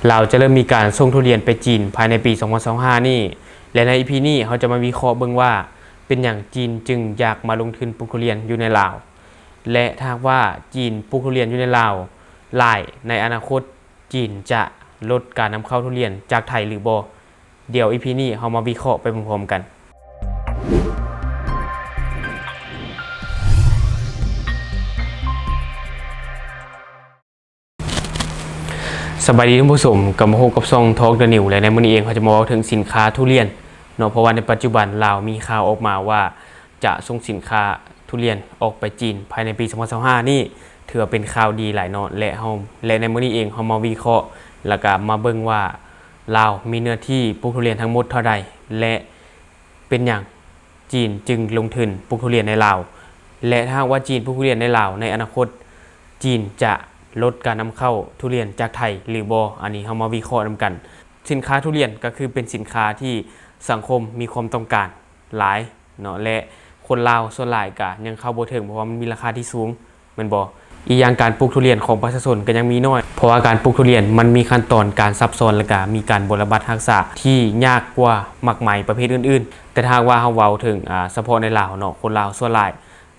ລາວຈະເລີ່ມມີການສົ່ງທຸລຽນໄປຈີນພາຍໃນປີສອງພັນຊາວຫ້ານີ້ ແລະ ໃນອີພີນີ້ເຮົາຈະມາວິເຄາະເບິ່ງວ່າ ເປັນຫຍັງຈີນຈຶ່ງຢາກມາລົງທຶນປູກທຸລຽນຢູ່ໃນລາວ ແລະ ຖ້າຫາກວ່າຈີນປູກທຸລຽນຢູ່ໃນລາວຫຼາຍ, ໃນອະນາຄົດຈີນຈະລົດການນຳເຂົ້າທຸລຽນຈາກໄທຫຼືບໍ່? ດຽວອີພີນີ້ເຮົາມາວິເຄາະໄປພ້ອມໆກັນ. ສະບາຍດີທ່ານຜູ້ຊົມ, ກັບມາພົບກັບຊ່ອງ Talk the News ແລະ ໃນມື້ນີ້ເອງເຮົາຈະມາເວົ້າເຖິງສິນຄ້າທຸລຽນເນາະ, ເພາະວ່າໃນປັດຈຸບັນລາວມີຂ່າວອອກມາວ່າຈະສົ່ງສິນຄ້າທຸລຽນອອກໄປຈີນພາຍໃນປີສອງພັນຊາວຫ້ານີ້ ຖືວ່າເປັນຂ່າວດີຫຼາຍເນາະ ແລະ ເຮົາ ແລະ ໃນມື້ນີ້ເອງເຮົາມາວິເຄາະ ແລ້ວກະມາເບິ່ງວ່າລາວມີເນື້ອທີ່ປູກທຸລຽນທັງໝົດເທົ່າໃດ ແລະ ເປັນຫຍັງຈີນຈຶ່ງລົງທຶນປູກທຸລຽນໃນລາວ ແລະ ຖ້າຫາກວ່າຈີນປູກທຸລຽນໃນລາວ ໃນອະນາຄົດຈີນຈະລົດການນຳເຂົ້າທຸລຽນຈາກໄທຫຼືບໍ່? ອັນນີ້ເຮົາມາວິເຄາະນຳກັນ. ສິນຄ້າທຸລຽນກໍຄືເປັນສິນຄ້າທີ່ສັງຄົມມີຄວາມຕ້ອງການຫຼາຍເນາະ ແລະ ຄົນລາວສ່ວນຫຼາຍກໍຍັງເຂົ້າບໍ່ເຖິງ ເພາະວ່າມັນມີລາຄາທີ່ສູງ. ແມ່ນບໍ່? ອີກຢ່າງການປູກທຸລຽນຂອງປະຊາຊົນກໍຍັງມີໜ້ອຍ ເພາະວ່າການປູກທຸລຽນມັນມີຂັ້ນຕອນການຊັບຊ້ອນ ແລະ ກະມີການບົວລະບັດຮັກສາທີ່ຍາກກວ່າໝາກໄມ້ປະເພດອື່ນໆ. ແຕ່ຖ້າຫາກວ່າເຮົາເວົ້າເຖິງ ອາ ສະເພາະໃນລາວເນາະ, ຄົນລາວສ່ວນຫຼາຍ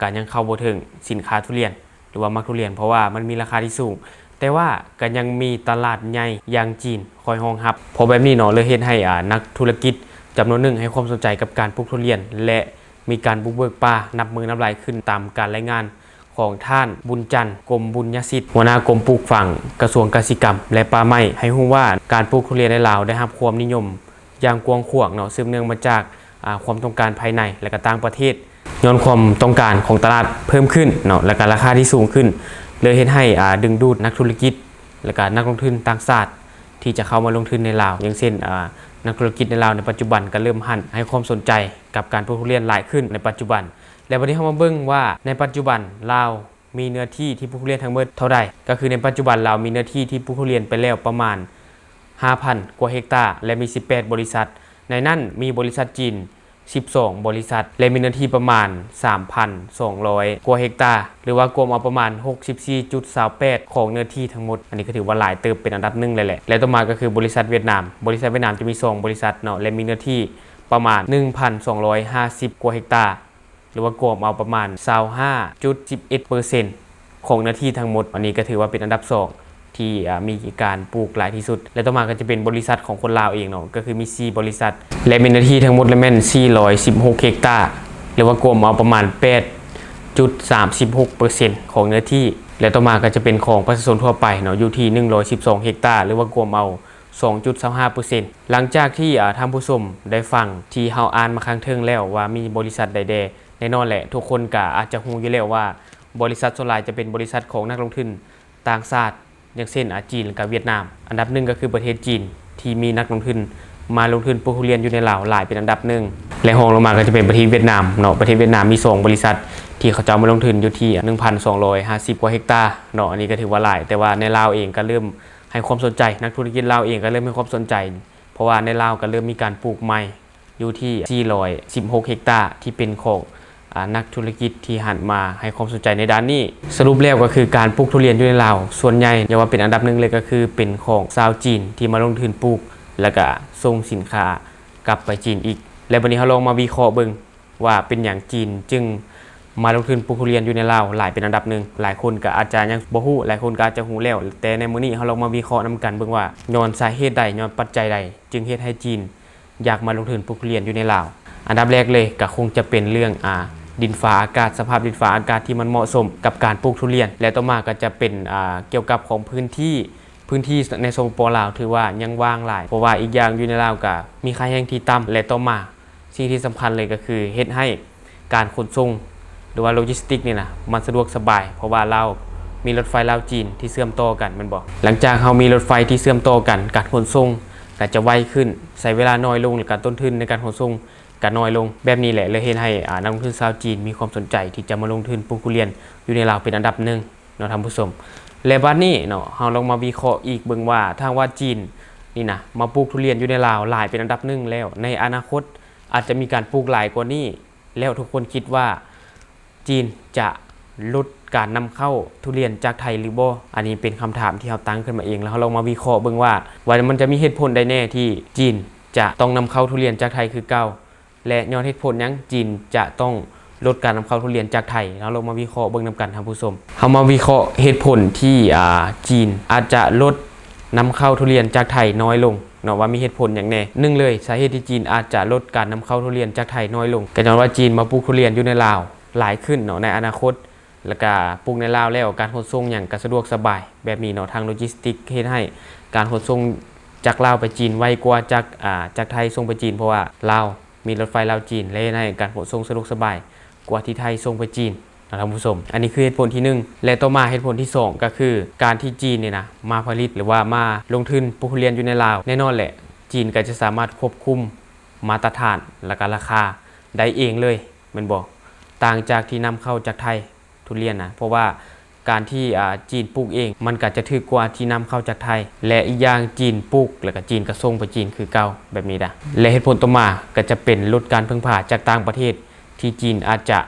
ກໍຍັງເຂົ້າບໍ່ເຖິງສິນຄ້າທຸລຽນ ຫຼືວ່າໝາກທຸລຽນ ເພາະວ່າມັນມີລາຄາທີ່ສູງ, ແຕ່ວ່າກໍຍັງມີຕະຫຼາດໃຫຍ່ຢ່າງຈີນຄອຍຮອງຮັບ. ເພາະແບບນີ້ເນາະ ເລີຍເຮັດໃຫ້ ອາ ນັກທຸລະກິດຈຳນວນໜຶ່ງໃຫ້ຄວາມສົນໃຈກັບການປູກທຸລຽນ ແລະ ມີການບຸກເບີກປ່ານັບມື້ນັບຫຼາຍຂຶ້ນ. ຕາມການລາຍງານ ຂອງທ່ານ ບຸນຈັນ ກົມບຸນຍະສິດ ຫົວໜ້າກົມປູກຝັງ ກະຊວງກະສິກຳ ແລະ ປ່າໄມ້ ໃຫ້ຮູ້ວ່າ ການປູກທຸລຽນໃນລາວໄດ້ຮັບຄວາມນິຍົມຢ່າງກວ້າງຂວາງເນາະ ສືບເນື່ອງມາຈາກ ອາ ຄວາມຕ້ອງການພາຍໃນ ແລະ ກະຕ່າງປະເທດ. ຍ້ອນຄວາມຕ້ອງການຂອງຕະຫຼາດເພີ່ມຂຶ້ນເນາະ ແລະ ກະລາຄາທີ່ສູງຂຶ້ນ ເລີຍເຮັດໃຫ້ ອາ ດຶງດູດນັກທຸລະກິດ ແລະ ກະນັກລົງທຶນຕ່າງຊາດ ທີ່ຈະເຂົ້າມາລົງທຶນໃນລາວ. ຢ່າງເຊັ່ນ ອາ ນັກທຸລະກິດໃນລາວໃນປັດຈຸບັນກະເລີ່ມຫັນໃຫ້ຄວາມສົນໃຈກັບການປູກທຸລຽນຫຼາຍຂຶ້ນໃນປັດຈຸບັນ. ແລະ ບັດນີ້ເຮົາມາເບິ່ງວ່າໃນປັດຈຸບັນລາວ ມີເນື້ອທີ່ທີ່ປູກທຸລຽນທັງໝົດເທົ່າໃດ? ກໍຄືໃນປັດຈຸບັນລາວມີເນື້ອທີ່ທີ່ປູກທຸລຽນໄປແລ້ວປະມານຫ້າພັນກວ່າເຮັກຕາ ແລະ ມີສິບແປດບໍລິສັດ, ໃນນັ້ນມີບໍລິສັດຈີນສິບສອງບໍລິສັດ ແລະ ມີເນື້ອທີ່ປະມານສາມພັນສອງຮ້ອຍກວ່າເຮັກຕາ ຫຼືວ່າກວມເອົາປະມານຫົກສິບສີ່ຈຸດຊາວແປດຂອງເນື້ອທີ່ທັງໝົດ. ອັນນີ້ກໍຖືວ່າຫຼາຍເຕີບ ເປັນອັນດັບໜຶ່ງເລີຍແຫຼະ ແລະ ຕໍ່ມາກໍຄືບໍລິສັດຫວຽດນາມ. ບໍລິສັດຫວຽດນາມຈະມີສອງບໍລິສັດເນາະ ແລະ ມີເນື້ອທີ່ປະມານໜຶ່ງພັນສອງຮ້ອຍຫ້າສິບກວ່າເຮັກຕາ ຫຼືວ່າກວມເອົາປະມານຊາວຫ້າຈຸດສິບເອັດເປີເຊັນຂອງເນື້ອທີ່ທັງໝົດ. ອັນນີ້ກໍຖືວ່າເປັນອັນດັບສອງທີ່ ອາ ມີການປູກຫຼາຍທີ່ສຸດ ແລະ ຕໍ່ມາກໍຈະເປັນບໍລິສັດຂອງຄົນລາວເອງເນາະ ກໍຄືມີສີ່ບໍລິສັດ ແລະ ມີເນື້ອທີ່ທັງໝົດລະແມ່ນສີ່ຮ້ອຍສິບຫົກເຮັກຕາ ຫຼືວ່າກວມເອົາປະມານແປດຈຸດສາມສິບຫົກເປີເຊັນຂອງເນື້ອທີ່ ແລະ ຕໍ່ມາກໍຈະເປັນຂອງປະຊາຊົນທົ່ວໄປເນາະ ຢູ່ທີ່ໜຶ່ງຮ້ອຍສິບສອງເຮັກຕາ ຫຼືວ່າກວມເອົາ ສອງຈຸດຊາວຫ້າເປີເຊັນ. ຫຼັງຈາກທີ່ ອາ ທ່ານຜູ້ຊົມໄດ້ຟັງທີ່ເຮົາອ່ານມາຂ້າງເທິງແລ້ວວ່າມີບໍລິສັດໃດແດ່, ແນ່ນອນແຫຼະ ທຸກຄົນກະອາດຈະຮູ້ຢູ່ແລ້ວວ່າບໍລິສັດສ່ວນຫຼາຍຈະເປັນບໍລິສັດຂອງນັກລົງທຶນຕ່າງຊາດ ຢ່າງເຊັ່ນ ອາ ຈີນ ແລະ ກະຫວຽດນາມ. ອັນດັບໜຶ່ງກໍຄືປະເທດຈີນ ທີ່ມີນັກລົງທຶນມາລົງທຶນປູກທຸລຽນຢູ່ໃນລາວຫຼາຍເປັນອັນດັບໜຶ່ງ ແລະ ຮອງລົງມາກໍຈະເປັນປະເທດຫວຽດນາມເນາະ. ປະເທດຫວຽດນາມມີສອງບໍລິສັດທີ່ເຂົາເຈົ້າມາລົງທຶນຢູ່ທີ່ໜຶ່ງພັນສອງຮ້ອຍຫ້າສິບກວ່າເຮັກຕາເນາະ, ອັນນີ້ກໍຖືວ່າຫຼາຍ ແຕ່ວ່າໃນລາວເອງກໍເລີ່ມ ໃຫ້ຄວາມສົນໃຈ, ນັກທຸລະກິດລາວເອງກໍເລີ່ມໃຫ້ຄວາມສົນໃຈ ເພາະວ່າໃນລາວກໍເລີ່ມມີການປູກໄມ້ຢູ່ທີ່ສີ່ຮ້ອຍສິບຫົກເຮັກຕາ ທີ່ເປັນຂອງ ອາ ນັກທຸລະກິດທີ່ຫັນມາໃຫ້ຄວາມສົນໃຈໃນດ້ານນີ້. ສະຫຼຸບແລ້ວກໍຄືການປູກທຸລຽນຢູ່ໃນລາວ ສ່ວນໃຫຍ່ ຢ່າວ່າເປັນອັນດັບໜຶ່ງເລີຍ ກໍຄືເປັນຂອງຊາວຈີນທີ່ມາລົງທຶນປູກ ແລ້ວກະສົ່ງສິນຄ້າກັບໄປຈີນອີກ. ແລະ ບັດນີ້ເຮົາລອງມາວິເຄາະເບິ່ງ ວ່າເປັນຫຍັງຈີນຈຶ່ງມາລົງທຶນປູກທຸລຽນຢູ່ໃນລາວຫຼາຍເປັນອັນດັບໜຶ່ງ. ຫຼາຍຄົນກໍອາດຈະຍັງບໍ່ຮູ້, ຫຼາຍຄົນກໍອາດຈະຮູ້ແລ້ວ, ແຕ່ໃນມື້ນີ້ເຮົາລອງມາວິເຄາະນຳກັນເບິ່ງວ່າ ຍ້ອນສາເຫດໃດ, ຍ້ອນປັດໄຈໃດ ຈຶ່ງເຮັດໃຫ້ຈີນຢາກມາລົງທຶນປູກທຸລຽນຢູ່ໃນລາວ. ອັນດັບແລກເລີຍກໍຄົງຈະເປັນເລື່ອງ ອາ ດິນຟ້າອາກາດ, ສະພາບດິນຟ້າອາກາດທີ່ມັນເໝາະສົມກັບການປູກທຸລຽນ ແລະ ຕໍ່ມາກໍຈະເປັນ ອາ ກ່ຽວກັບຂອງພື້ນທີ່, ພື້ນທີ່ໃນ ສປປ ລາວ ຖືວ່າຍັງວ່າງຫຼາຍ, ເພາະວ່າອີກຢ່າງຢູ່ໃນລາວກໍມີຄ່າແຮງທີ່ຕ່ຳ ແລະ ຕໍ່ມາ ສິ່ງທີ່ສຳຄັນເລີຍກໍຄືເຮັດໃຫ້ການຂົນສົ່ງ ຫຼືວ່າໂລຈິສຕິກນີ້ນະ ມັນສະດວກສະບາຍ ເພາະວ່າລາວມີລົດໄຟລາວ-ຈີນທີ່ເຊື່ອມຕໍ່ກັນແມ່ນບໍ່? ຫຼັງຈາກເຮົາມີລົດໄຟທີ່ເຊື່ອມຕໍ່ກັນ, ການຂົນສົ່ງກໍຈະໄວຂຶ້ນ, ໃຊ້ເວລາໜ້ອຍລົງ ແລະ ການຕົ້ນທຶນໃນການຂົນສົ່ງກໍໜ້ອຍລົງ. ແບບນີ້ແຫຼະ ເລີຍເຮັດໃຫ້ ອາ ນັກລົງທຶນຊາວຈີນມີຄວາມສົນໃຈທີ່ຈະມາລົງທຶນປູກທຸລຽນຢູ່ໃນລາວເປັນອັນດັບໜຶ່ງເນາະທ່ານຜູ້ຊົມ. ແລະ ບັດນີ້ເນາະ ເຮົາລອງມາວິເຄາະອີກເບິ່ງວ່າ ຖ້າຫາກວ່າຈີນນີ້ນະ ມາປູກທຸລຽນຢູ່ໃນລາວຫຼາຍເປັນອັນດັບໜຶ່ງແລ້ວ, ໃນອະນາຄົດ ອາດຈະມີການປູກຫຼາຍກວ່ານີ້ ແລ້ວທຸກຄົນຄິດວ່າຈີນຈະ ຫຼຸດການນຳເຂົ້າທຸລຽນຈາກໄທຫຼືບໍ່? ອັນນີ້ເປັນຄຳຖາມທີ່ເຮົາຕັ້ງຂຶ້ນມາເອງ ແລ້ວເຮົາລອງມາວິເຄາະເບິ່ງວ່າ ວ່າມັນຈະມີເຫດຜົນໃດແດ່ທີ່ຈີນຈະຕ້ອງນຳເຂົ້າທຸລຽນຈາກໄທຄືເກົ່າ ແລະ ຍ້ອນເຫດຜົນຫຍັງຈີນຈະຕ້ອງ ລົດການນຳເຂົ້າທຸລຽນຈາກໄທ. ເຮົາລອງມາວິເຄາະເບິ່ງນຳກັນທ່ານຜູ້ຊົມ. ເຮົາມາວິເຄາະເຫດຜົນທີ່ ອ່າ ຈີນອາດຈະລົດນຳເຂົ້າທຸລຽນຈາກໄທນ້ອຍລົງເນາະ ວ່າມີເຫດຜົນຫຍັງແດ່. ໜຶ່ງເລີຍ ສາເຫດທີ່ຈີນອາດຈະລົດການນຳເຂົ້າທຸລຽນຈາກໄທນ້ອຍລົງ ກໍຍ້ອນວ່າຈີນມາປູກທຸລຽນຢູ່ໃນລາວຫຼາຍຂຶ້ນເນາະ ໃນອະນາຄົດ ແລ້ວກະປູກໃນລາວແລ້ວ ການຂົນສົ່ງຫຍັງກະສະດວກສະບາຍແບບນີ້ເນາະ. ທາງໂລຈິສຕິກເຮັດໃຫ້ການຂົນສົ່ງຈາກລາວໄປຈີນໄວກວ່າຈາກ ອ່າ ຈາກໄທສົ່ງໄປຈີນ ເພາະວ່າລາວ ມີລົດໄຟລາວຈີນ ແລະ ເຮັດໃຫ້ການຂົນສົ່ງສະດວກສະບາຍກວ່າທີ່ໄທສົ່ງໄປຈີນເນາະທ່ານຜູ້ຊົມ. ອັນນີ້ຄືເຫດຜົນທີໜຶ່ງ ແລະ ຕໍ່ມາເຫດຜົນທີສອງ ກໍຄືການທີ່ຈີນນີ້ນະ ມາຜະລິດ ຫຼືວ່າມາລົງທຶນປູກທຸລຽນຢູ່ໃນລາວ ແນ່ນອນແຫຼະ ຈີນກໍຈະສາມາດຄວບຄຸມມາດຕະຖານ ແລ້ວກໍລາຄາໄດ້ເອງເລີຍ ແມ່ນບໍ່? ຕ່າງຈາກທີ່ນຳເຂົ້າຈາກໄທ ທຸລຽນນະ ເພາະວ່າການທີ່ ອ່າ ຈີນປູກເອງ ມັນກໍຈະຖືກກວ່າທີ່ນຳເຂົ້າຈາກໄທ ແລະ ອີກຢ່າງຈີນປູກ ແລ້ວກໍຈີນກໍສົ່ງໄປຈີນຄືເກົ່າ ແບບນີ້ດາ. ແລະ ເຫດຜົນຕໍ່ມາກໍຈະເປັນ ຫຼຸດການເພິ່ງພາຈາກຕ່າງປະເທດ ທີ່ຈີນອາດຈະ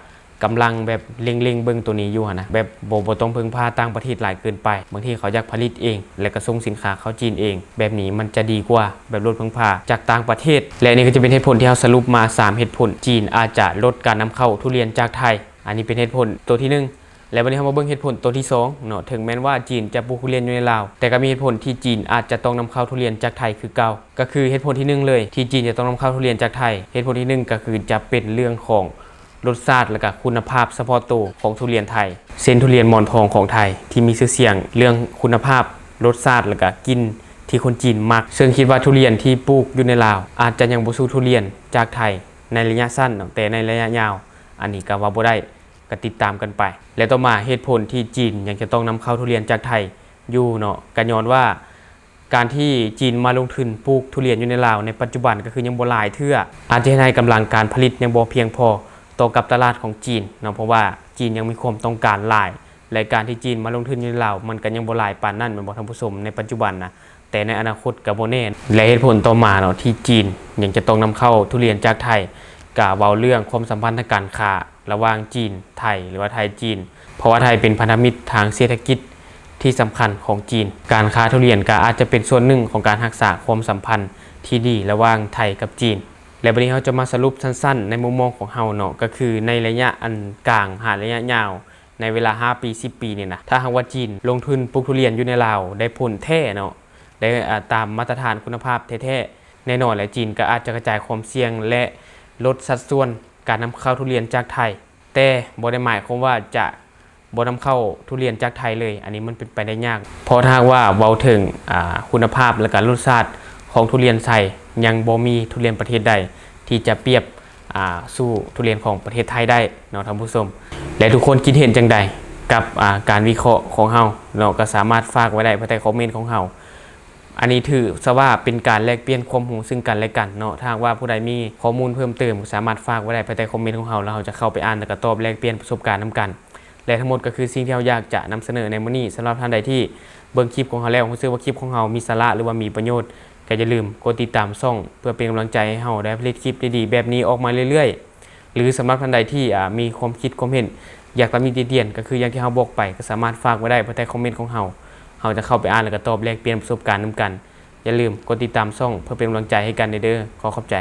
ກຳລັງແບບເລັ່ງໆເບິ່ງໂຕນີ້ຢູ່ຫັ້ນນະ ແບບບໍ່ ບໍ່ຕ້ອງເພິ່ງພາຕ່າງປະເທດຫຼາຍເກີນໄປ. ບາງທີເຂົາຢາກຜະລິດເອງ ແລ້ວກໍສົ່ງສິນຄ້າເຂົ້າຈີນເອງ ແບບນີ້ມັນຈະດີກວ່າແບບຫຼຸດເພິ່ງພາຈາກຕ່າງປະເທດ. ແລະ ນີ້ກໍຈະເປັນເຫດຜົນທີ່ເຮົາສະຫຼຸບມາສາມເຫດຜົນ ຈີນອາດຈະລົດການນຳເຂົ້າທຸລຽນຈາກໄທ. ອັນນີ້ເປັນເຫດຜົນໂຕທີໜຶ່ງ ແລະ ບັດນີ້ເຮົາມາເບິ່ງເຫດຜົນໂຕທີສອງເນາະ. ເຖິງແມ່ນວ່າຈີນຈະປູກທຸລຽນຢູ່ໃນລາວ ແຕ່ກໍມີເຫດຜົນທີ່ຈີນອາດຈະຕ້ອງນຳເຂົ້າທຸລຽນຈາກໄທຄືເກົ່າ. ກໍຄືເຫດຜົນທີໜຶ່ງເລີຍ ທີ່ຈີນຈະຕ້ອງນຳເຂົ້າທຸລຽນຈາກໄທ ເຫດຜົນທີໜຶ່ງກໍຄືຈະເປັນເລື່ອງຂອງລົດຊາດ ແລ້ວກໍຄຸນນະພາບສະເພາະໂຕຂອງທຸລຽນໄທ ເຊັ່ນ ທຸລຽນໝອນທອງຂອງໄທ ທີ່ມີຊື່ສຽງເລື່ອງຄຸນນະພາບ ລົດຊາດ ແລ້ວກໍກິ່ນທີ່ຄົນຈີນມັກ ເຊິ່ງຄິດວ່າທຸລຽນທີ່ປູກຢູ່ໃນລາວ ອາດຈະຍັງບໍ່ສູ້ທຸລຽນຈາກໄທໃນໄລຍະສັ້ນເນາະ ແຕ່ໃນໄລຍະຍາວ ອັນນີ້ກໍເວົ້າບໍ່ໄດ້ ກໍຕິດຕາມກັນໄປ. ແລະ ຕໍ່ມາເຫດຜົນທີ່ຈີນຍັງຈະຕ້ອງນຳເຂົ້າທຸລຽນຈາກໄທຢູ່ເນາະ ກໍຍ້ອນວ່າການທີ່ຈີນມາລົງທຶນປູກທຸລຽນຢູ່ໃນລາວໃນປັດຈຸບັນກໍຄືຍັງບໍ່ຫຼາຍເທື່ອ ອາດຈະເຮັດໃຫ້ກຳລັງການຜະລິດຍັງບໍ່ພຽງພໍຕໍ່ກັບຕະຫຼາດຂອງຈີນເນາະ ເພາະວ່າຈີນຍັງມີຄວາມຕ້ອງການຫຼາຍ ແລະ ການທີ່ຈີນມາລົງທຶນຢູ່ໃນລາວ ມັນກໍຍັງບໍ່ຫຼາຍປານນັ້ນ ແມ່ນບໍ່ທ່ານຜູ້ຊົມ ໃນປັດຈຸບັນນະ ແຕ່ໃນອະນາຄົດກໍບໍ່ແນ່. ແລະ ເຫດຜົນຕໍ່ມາເນາະ ທີ່ຈີນຍັງຈະຕ້ອງນຳເຂົ້າທຸລຽນຈາກໄທ ກໍເວົ້າເລື່ອງຄວາມສຳພັນທາງການຄ້າ ລະຫວ່າງຈີນ-ໄທ ຫຼືວ່າໄທ-ຈີນ ເພາະວ່າໄທເປັນພັນທະມິດທາງເສດຖະກິດທີ່ສຳຄັນຂອງຈີນ. ການຄ້າທຸລຽນກໍອາດຈະເປັນສ່ວນໜຶ່ງຂອງການຮັກສາຄວາມສຳພັນທີ່ດີລະຫວ່າງໄທກັບຈີນ. ແລະ ບັດນີ້ເຮົາຈະມາສະຫຼຸບສັ້ນໆໃນມຸມມອງຂອງເຮົາເນາະ ກໍຄືໃນໄລຍະອັນກາງຫາໄລຍະຍາວ ໃນເວລາຫ້າປີ ສິບປີນີ້ນະ ຖ້າຫາກວ່າຈີນລົງທຶນປູກທຸລຽນຢູ່ໃນລາວໄດ້ຜົນແທ້ເນາະ ໄດ້ ອ່າ ຕາມມາດຕະຖານຄຸນນະພາບແທ້ໆ ແນ່ນອນແຫຼະ ຈີນກໍອາດຈະກະຈາຍຄວາມສ່ຽງ ແລະ ລົດສັດສ່ວນການນຳເຂົ້າທຸລຽນຈາກໄທ ແຕ່ບໍ່ໄດ້ໝາຍຄວາມວ່າຈະບໍ່ນຳເຂົ້າທຸລຽນຈາກໄທເລີຍ ອັນນີ້ມັນເປັນໄປໄດ້ຍາກ ເພາະຖ້າຫາກວ່າເວົ້າເຖິງ ອ່າ ຄຸນນະພາບ ແລະ ກະລົດຊາດຂອງທຸລຽນໄທ ຍັງບໍ່ມີທຸລຽນປະເທດໃດທີ່ຈະປຽບ ອ່າ ສູ້ທຸລຽນຂອງປະເທດໄທໄດ້ເນາະທ່ານຜູ້ຊົມ. ແລະ ທຸກຄົນຄິດເຫັນຈັ່ງໃດກັບ ອ່າ ການວິເຄາະຂອງເຮົາເນາະ ກໍສາມາດຝາກໄວ້ໄດ້ພາຍໃຕ້ຄອມເມັນຂອງເຮົາ. ອັນນີ້ຖືຊະວ່າເປັນການແລກປ່ຽນຄວາມຮູ້ຊຶ່ງກັນແລະກັນເນາະ. ຖ້າຫາກວ່າຜູ້ໃດມີຂໍ້ມູນເພີ່ມເຕີມ ກໍສາມາດຝາກໄວ້ໄດ້ພາຍໃຕ້ຄອມເມັນຂອງເຮົາ ແລ້ວເຮົາຈະເຂົ້າໄປອ່ານ ແລ້ວກໍຕອບແລກປ່ຽນປະສົບການນຳກັນ. ແລະ ທັງໝົດກໍຄືສິ່ງທີ່ເຮົາຢາກຈະນຳສະເໜີໃນມື້ນີ້. ສຳລັບທ່ານໃດທີ່ເບິ່ງຄລິບຂອງເຮົາແລ້ວ ຮູ້ສຶກວ່າຄລິບຂອງເຮົາມີສາລະ ຫຼືວ່າມີປະໂຫຍດ ກໍຢ່າລືມກົດຕິດຕາມຊ່ອງ ເພື່ອເປັນກຳລັງໃຈໃຫ້ເຮົາໄດ້ຜະລິດຄລິບດີໆແບບນີ້ອອກມາເລື້ອຍໆ. ຫຼື ສຳລັບທ່ານໃດທີ່ ອ່າ ມີຄວາມຄິດຄວາມເຫັນ ຢາກຕຳໜິຕິຕຽນ ກໍຄືຢ່າງທີ່ເຮົາບອກໄປ ກໍສາມາດຝາກໄວ້ໄດ້ພາຍໃຕ້ຄອມເມັນຂອງເຮົາ. ເຮົາຈະເຂົ້າໄປອ່ານ ແລ້ວກໍຕອບແລກປ່ຽນປະສົບການນຳກັນ. ຢ່າລືມກົດຕິດຕາມຊ່ອງ ເພື່ອເປັນກຳລັງໃຈໃຫ້ກັນເດີ. ຂໍຂອບໃຈ.